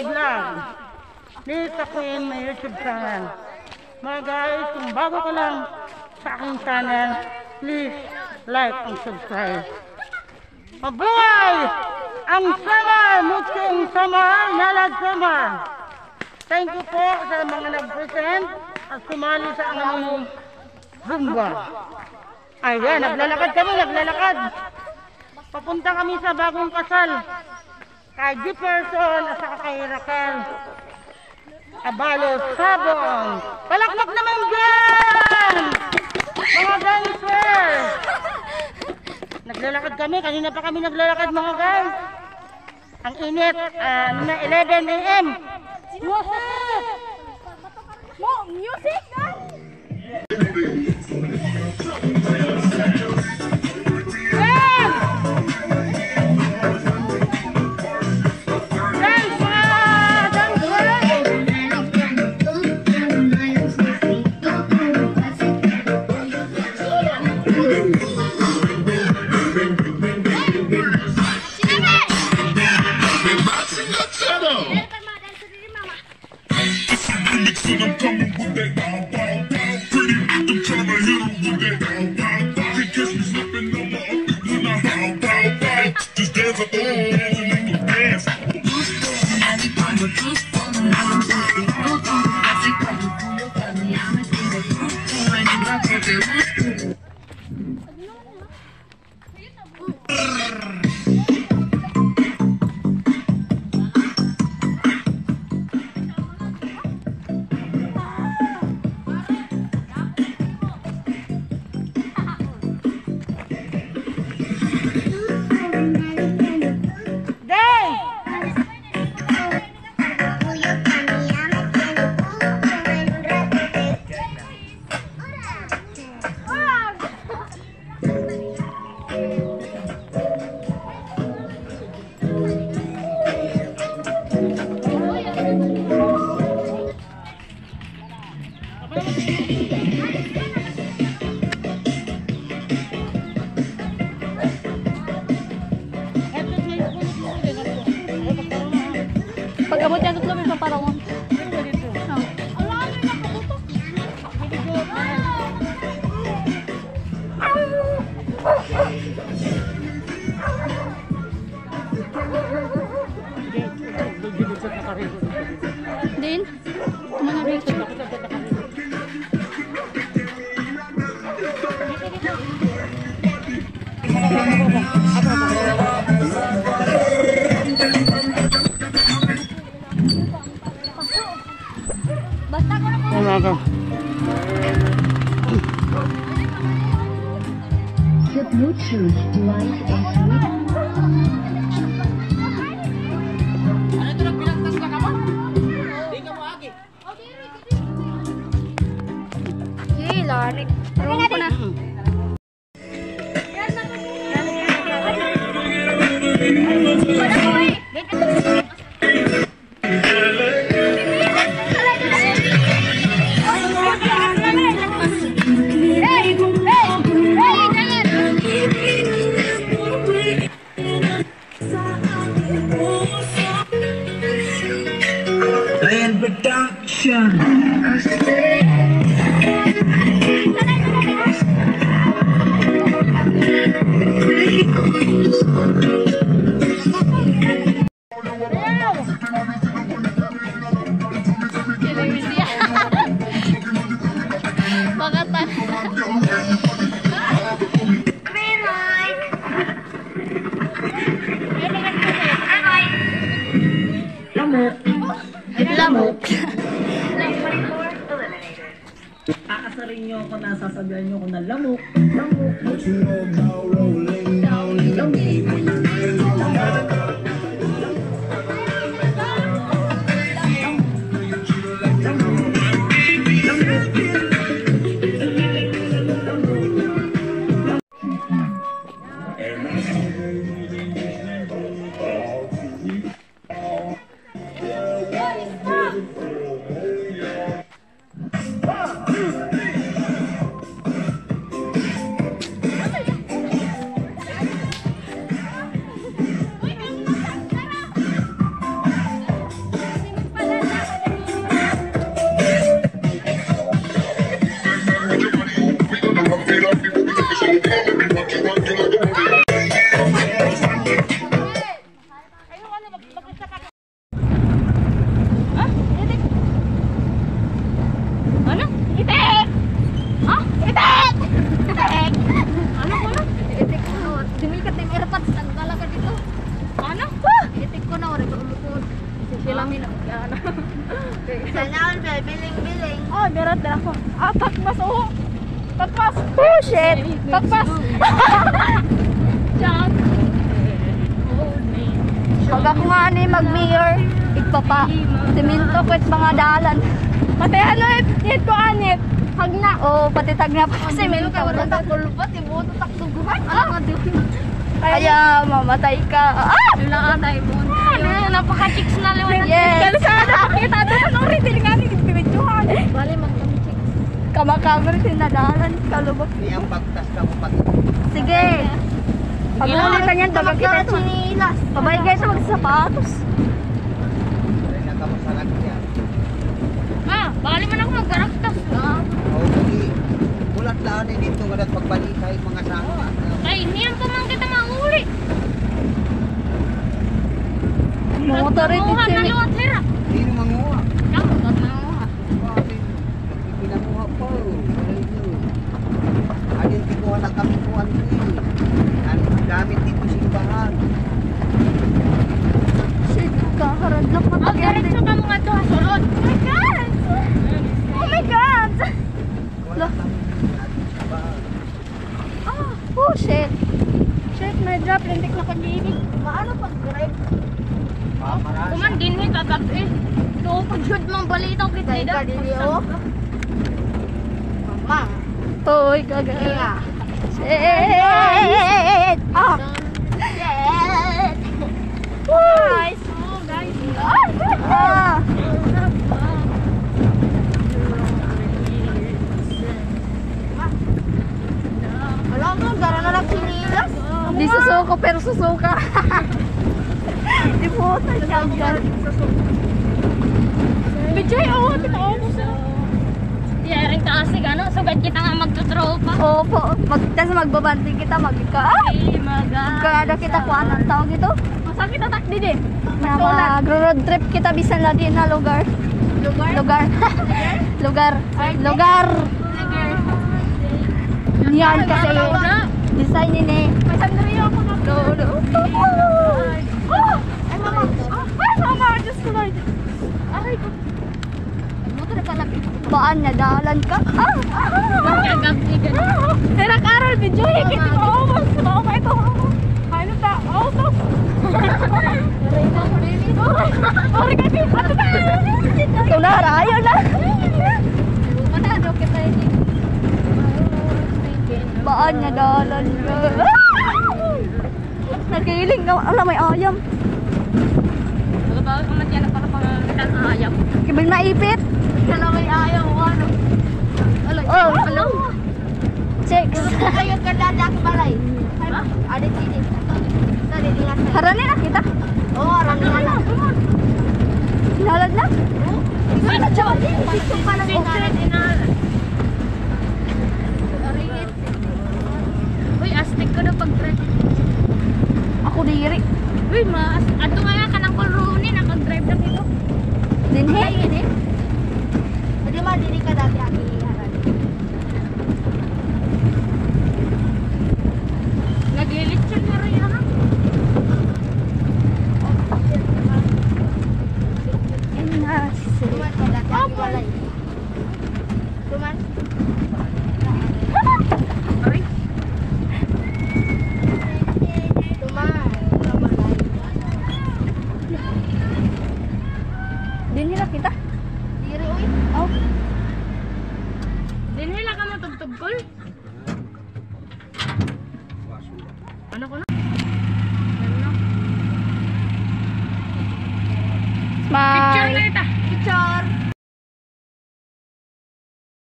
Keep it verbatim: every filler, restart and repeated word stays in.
Vlog. Please sa akin may YouTube channel. Mga guys, kung bago ka lang sa aking channel, please like and subscribe. Mabuhay ang Samar! Muching Samar! Nalad Samar! Thank you po sa mga nag-present at sumali sa aming Zumba. Ayan, naglalakad kami, naglalakad. Papunta kami sa bagong kasal. Kay Jefferson at saka kay Raquel Abalos Sabong. Palakpak naman dyan! Mga dancer! Naglalakad kami. Kanina pa kami naglalakad, mga guys. Ang init. Ah, ano na, eleven a m. Music! Mo, music, guys! This is remix and I'm coming with that bow, bow, bow. Pretty bitch, I'm tryna hit her with that bow, bow, bow. Can't catch me slipping, I'ma up it when I howl, bow, bow. Just dance, uh, dance, and make 'em dance. Pag-abot niya, tatlo, may paparangon. Oh. Din? Ano na rin? Wala ka. The Bluetooth device is ready. Sige, lari. Tulungan ko na. Ayan, production. Mga tan- Green light. Red light. Lamok. Lamok. Aasarin niyo ako na sasabihan niyo ako na lamok, lamok, lamok. Pero dala ko. Ah, takmas, oo. Takmas. Oh, shit. Takmas. Pag ako ngani mag-mayor, igpapa-semento ko it mga dalan. Pati ano, it, it ko anit. Tagna. Oo, pati tagna, pati semento. Kulbot, ibuto, takduguhan. Ano nga doon? Kaya mamatay ka. Ah! Wala ka tayo po. Ah, napaka-chicks na liwan. Yes. Kalsada, makita doon. Ano rin, tilingan, hindi pinitsuhan. Bali, magkami-chicks. Kamakabri, tinadalan, kalubot. Sige. Pag-uli ka niyan, baga kita ito. Pabay ka ito, magsapatos. Ma, bali man ako magkaraktas. Oo, sige. Bulat la ani dito, wala pagbalita yung mga sama. Ay, niyan pa man kita manguli. Motor ito, manguha na liwat, hira. Sino manguha? Ako, manguha. Pinakuha po. Ano yung tikuha na kami po, ano eh. Ang gamit dito simbahan. Shit, kaharad lang. Diretso ka mga to, sulod. Oh my God! Oh my God! Wala kami simbahan. Ah, oh, shit. Shit, may drop. Lintik na pag-ibig. Maano pag-drive? Kuman din eh, kakab eh. Ito, pag-shoot mong balita, kita. Dahil ka din eh, oh. Mama. Toy, kaga. Iya. Shit. Ah. Shit. Guys, oh, guys. Ah. Alam mo, gara na lang sinilas. Di susuko, pero susuka. Di po, sa Bidjay, oh, ito na, oh, gusto. Di, aring taas, eh, ano? Sugad kita nga magtutropa. Opo. Mag-, tas magbabanding kita, magka-, ah! Ay, maga-, kaya daw kita kuha ng tawag ito. Masakit atak din eh. Na magro-road trip kita bisan la di na lugar. Lugar? Lugar. Lugar. Lugar. Lugar. Yan kasi design ini. Pasandriyo ako na. Lolo. Oh! Ay, mama. Ay, mama. Diyos ko, Lord. Aray ko. Baan nga dalan ka? Ah! Ah! Pero karon, video, eh, kita mo, oh, mas, oh, ito. Ano ta? Oh, to. Sorry, kasi, ato na. Ito na, rayo na. Baan nga dalan ka? Nagiling nga, ala, may ayam. Magbabawi ka man diyan, nagpakapangitan ayam. Kibig maipit. Ala, may ayam, ano? Ala, oh, ala. Chicks. Ayun ka dati ako balay. Ha? Adi, sige. Dali, di nga sa'yo. Harani na kita. Oo, harani na. Sinalad na? Oo. Ito na, Joey. Picture pa lang. Picture, sinalad. Uy, astig ko na pag-drive. Ako diri. Uy, mas, ato nga nga, kanang kulruni, nakag-drive na kito. Dinhi? Ay, ini. Pwede ma, diri ka dati, ate, iharan. Naglilitsyon na rin, ano? Inas. Tuman ka dati, ate, walay. Tuman. Aray. Tuman. Dinhi na kita. Diri, uy. Oh. Dinhi na ka matugtog, Kol. Ano ko na?